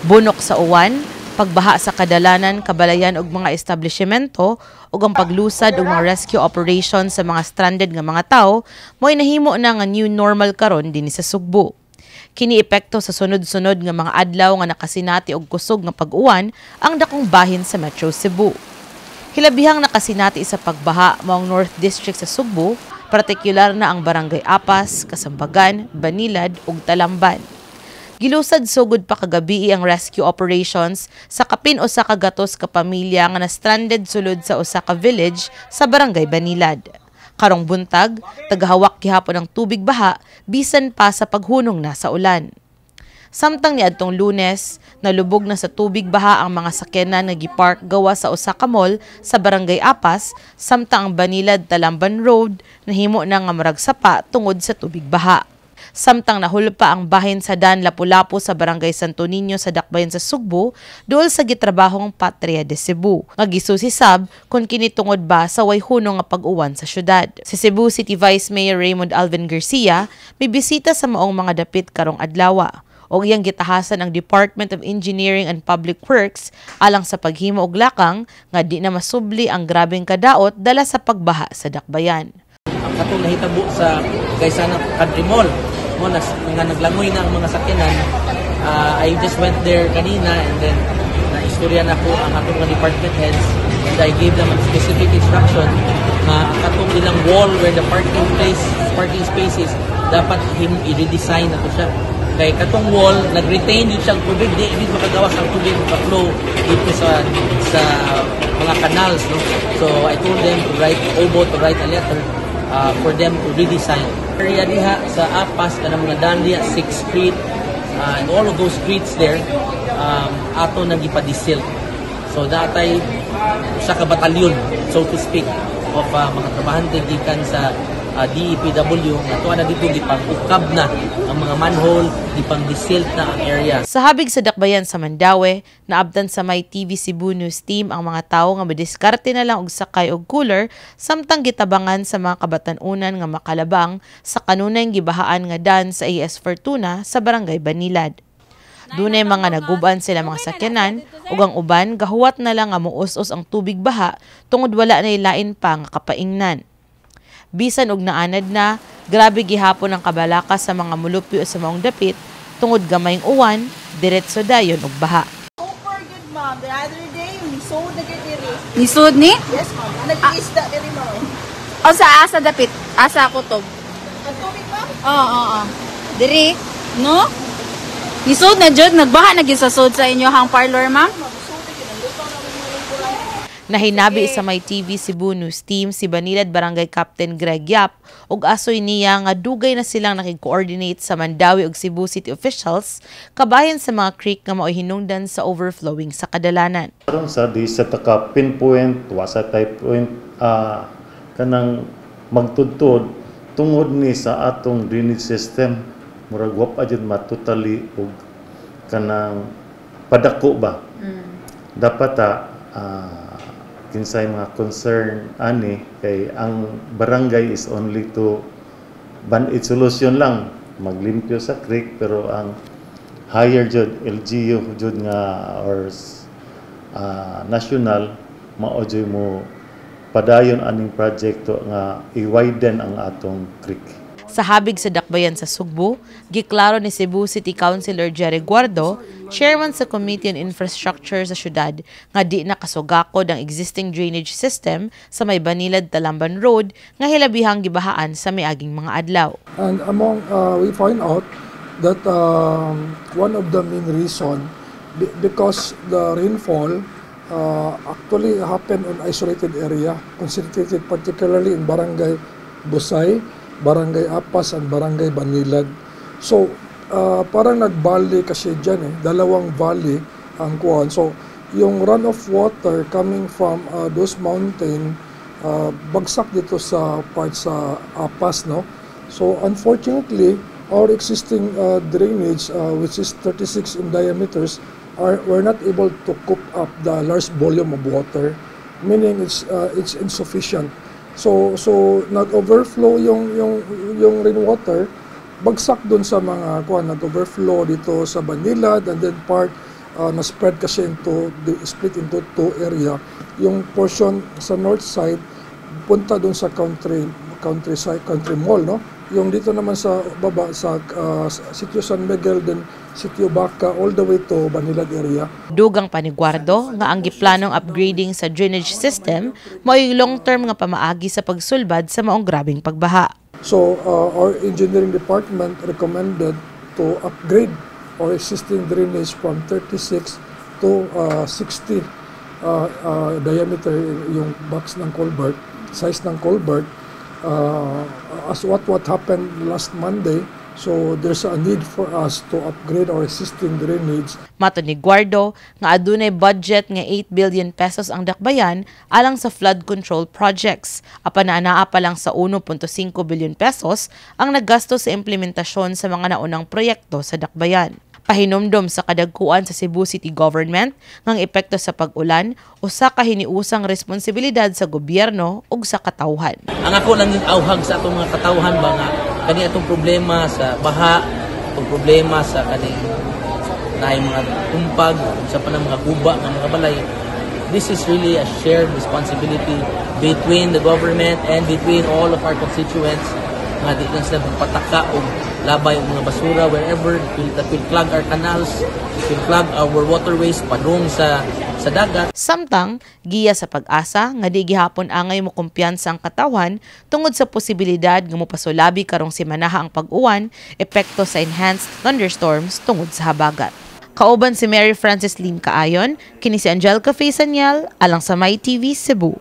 Bunok sa uwan, pagbaha sa kadalanan, kabalayan ug mga establishmento ug ang paglusad og mga rescue operation sa mga stranded nga mga tawo mo'y nahimo na nga new normal karon dinhi sa Sugbo. Kini epekto sa sunod-sunod nga mga adlaw nga nakasinati og kusog nga pag-uwan ang dakong bahin sa Metro Cebu. Hilabihang nakasinati sa pagbaha mao ang North District sa Sugbo, partikular na ang Barangay Apas, Kasambagan, Banilad ug Talamban. Gilusad sugod pa kagabi ang rescue operations sa kapin 100 ka pamilya nga na-stranded sulod sa usa ka village sa Barangay Banilad. Karong buntag, tagahawak gihapon ang tubig baha bisan pa sa paghunong na sa ulan. Samtang niadtong Lunes, nalubog na sa tubig baha ang mga sakyanan nga gipark gawa sa usa ka mall sa Barangay Apas, samtang ang Banilad Talamban Road nahimo na nga murag sapa tungod sa tubig baha. Samtang nahulpa ang bahin sa Dan Lapu-Lapu sa Barangay Santo Niño sa Dakbayan sa Sugbo duol sa gitrabahong Patria de Cebu. Nga gisusi sab kung kini tungod ba sa way hunong nga pag-uwan sa syudad. Si Cebu City Vice Mayor Raymond Alvin Garcia may bisita sa maong mga dapit karong adlawa og iyang gitahasan ang Department of Engineering and Public Works alang sa paghimo og lakang nga di na masubli ang grabeng kadaot dala sa pagbaha sa dakbayan. Ang katong nahitabo sa Gaisano Country Mall mo nas nga naglangoy na ang mga sakyanan. I just went there kanina and then naistorya na ko ang atong mga department heads and I gave them a specific instruction nga ang katong ilang wall where the parking spaces, dapat him i-redesign na to siya kay katong wall nag-retain din siyang tubig, di makagawas ang tubig, maka-flow dito sa mga canals, no? So I told them to write obo to write a letter for them to redesign area diha sa Apas, kanang mga dan diha, 6th Street and all of those streets there, ato nang gipa-desilt. So natay usa ka batalyon, so to speak, of mga trabahante gikan sa DEPW nga tuwa na dito, gipang-ukab na ang mga manhole, gipang-desilt na ang area. Sa habig sa dakbayan sa Mandaue, naabtan sa May TV Cebu News Team ang mga tawo nga madiskarte na lang og sakay og cooler samtang gitabangan sa mga kabatan-unan nga makalabang sa kanunay gibahaan nga dan sa AS Fortuna sa Barangay Banilad. Dunay mga naguban sila mga sakyanan ug ang uban gahuwat na lang nga muus-os ang tubig baha tungod wala na lain pa nga kapaingnan. Bisan og naanad na, grabe gihapon ang kabalaka sa mga mulupyo sa maong dapit tungod gamayng uwan, diretso dayon og baha. Super good, ma'am. The other day, nisod na gyud diri. Nisud ni? Yes, ma'am. Nag-isda diri, ma'am. O sa asa dapit? Asa kutob? Ang tubig, ma'am? Oo. Diri, no? Nisud na jud, nagbaha na gyud sa sud sa inyo hang parlor, ma'am? Nahinabi sa May TV Cebu News Team si Banilad Barangay Captain Greg Yap ug asoy niya nga dugay na silang nakig-coordinate sa Mandaue ug Cebu City officials kabahin sa mga creek nga mao'y hinungdan sa overflowing sa kadalanan. Karon sa di sa taka pinpoint, wa sa tay point kanang magtudtod tungod ni sa atong drainage system, murag wa pa jud matotally og kanang padako ba. Dapat kinsay mga concern ani kay ang barangay is only to band-aid solution lang, maglimpyo sa creek, pero ang higher jud LGU jud nga or national mao jud mo padayon aning proyekto nga i-widen ang atong creek. Sa habig sa dakbayan sa Sugbo, giklaro ni Cebu City Councilor Jerry Guardo, chairman sa Committee on Infrastructure sa syudad, nga di na kasugakod ang existing drainage system sa may Banilad Talamban Road nga hilabihang gibahaan sa miaging mga adlaw. And we find out that one of the main reason because the rainfall actually happened on isolated area, concentrated particularly in Barangay Busay, Barangay Apas, and Barangay Banilad. So, parang nag-valley kasi dyan eh, dalawang valley ang kuwan. So, yung runoff water coming from those mountain, bagsak dito sa part sa Apas, no? So, unfortunately, our existing drainage, which is 36 in diameters, are were not able to cope up the large volume of water, meaning it's insufficient. So nag-overflow yung rainwater, bagsak dun sa mga kuan, nag-overflow dito sa Banilad and then part na-spread kasi into, split into two area. Yung portion sa north side, punta dun sa countryside, country mall, no? Yung dito naman sa baba, sa Sitio San Miguel, then Sitio Baca, all the way to Banilad area. Dugang pa ni Guardo nga ang giplanong upgrading sa drainage system mao'y long-term nga pamaagi sa pagsulbad sa maong grabeng pagbaha. So our engineering department recommended to upgrade our existing drainage from 36 to 60 diameter yung box ng culvert, size ng culvert. As what happened last Monday, so there's a need for us to upgrade our existing drainage. Matod ni Guardo nga adunay budget nga 8 billion pesos ang dakbayan alang sa flood control projects. Apan naa pa lang sa 1.5 billion pesos ang naggasto sa implementasyon sa mga naunang proyekto sa dakbayan. Pahinumdom sa kadagkuan sa Cebu City Government ngang epekto sa pag-ulan usa ka hiniusang responsibilidad sa gobyerno ug sa katawhan. Ang ako lang yung awhag sa atong mga katawhan ba nga kani atong problema sa baha, atong problema sa kaning naay mga tumpag, sa pa mga guba nga mga balay. This is really a shared responsibility between the government and between all of our constituents nga di lang sila magpataka og labay og mga basura wherever that will clog our canals, it will clog our waterways padung sa dagat. Samtang, giya sa PAGASA nga di gihapon angay mo kumpiyansa ang katawhan tungod sa posibilidad nga mopasulabi karong semanaha ang pag-uwan, epekto sa enhanced thunderstorms tungod sa habagat. Kauban si Mary Frances Lim Kaayon, kini si Angelica Faisaniel, alang sa My TV Cebu.